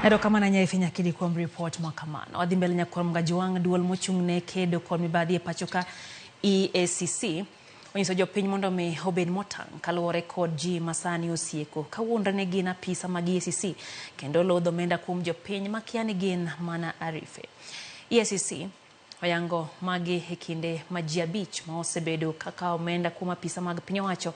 Erokamano ahinya Efi Nyakidi kuom ripot ma kamano. Wadhi mbele nyakwar Mgajuang' duol mochung' ne kedo kod mibadhi e pachoka EACC onyiso jopiny mondo mi obed motang' kaluwore kod ji masani osieko kawuondre ni gin apisa mag EACC kendo lodho omenda kuom jopiny makia ni gin mana arife. EACC oyango magi e kinde ma ji abich ma osebedo kaka omenda kuom apisa mag piny owacho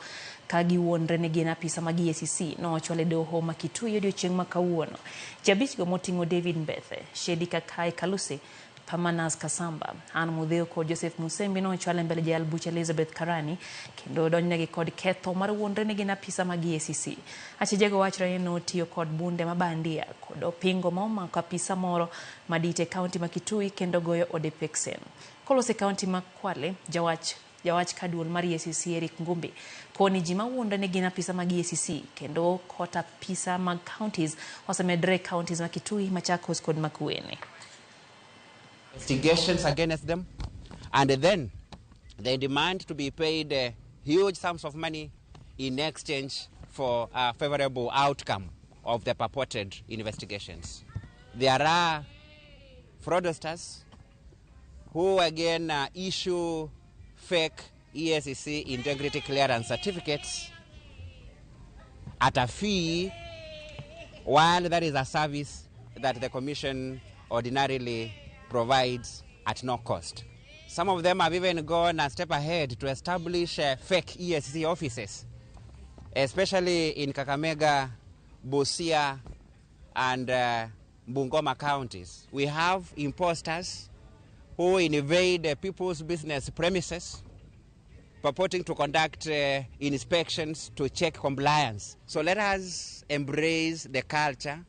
ka giwuondre ni gin apisa mag EACC nochwal e doho ma Kitui odiochieng' ma kawuono. Ji abich go moting'o David Mbethe, Shedi Kakai Kaluse, Pamanas Kasamba, Ann Mudheo kod Joseph Musembi nochwal e mbele jayal bucha Elizabeth Karani kendo odonjnegi kod ketho mar wuondre ni gin apisa mag EACC. Achijego wachore ni notiyo kod bunde ma bandia kod opingo ma omako apisa moro madit e kaunti ma Kitui kendo goyo ode peksen. Koloso e kaunti ma Kwale, jawach jawach ka duol mar EACC Eric Ngumbi koni ji mawuondre ni gin apisa mag EACC kendo kot apisa mag counties osemedre e counties ma Kitui, Machakos kod Makueni. Investigations against them, and then they demand to be paid huge sums of money in exchange for a favorable outcome of the purported investigations. There are fraudsters who again issue fake EACC integrity clearance certificates at a fee, while that is a service that the Commission ordinarily provides at no cost. Some of them have even gone a step ahead to establish fake EACC offices, especially in Kakamega, Busia, and Bungoma counties. We have imposters who invade people's business premises, purporting to conduct inspections to check compliance. So let us embrace the culture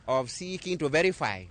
of seeking to verify.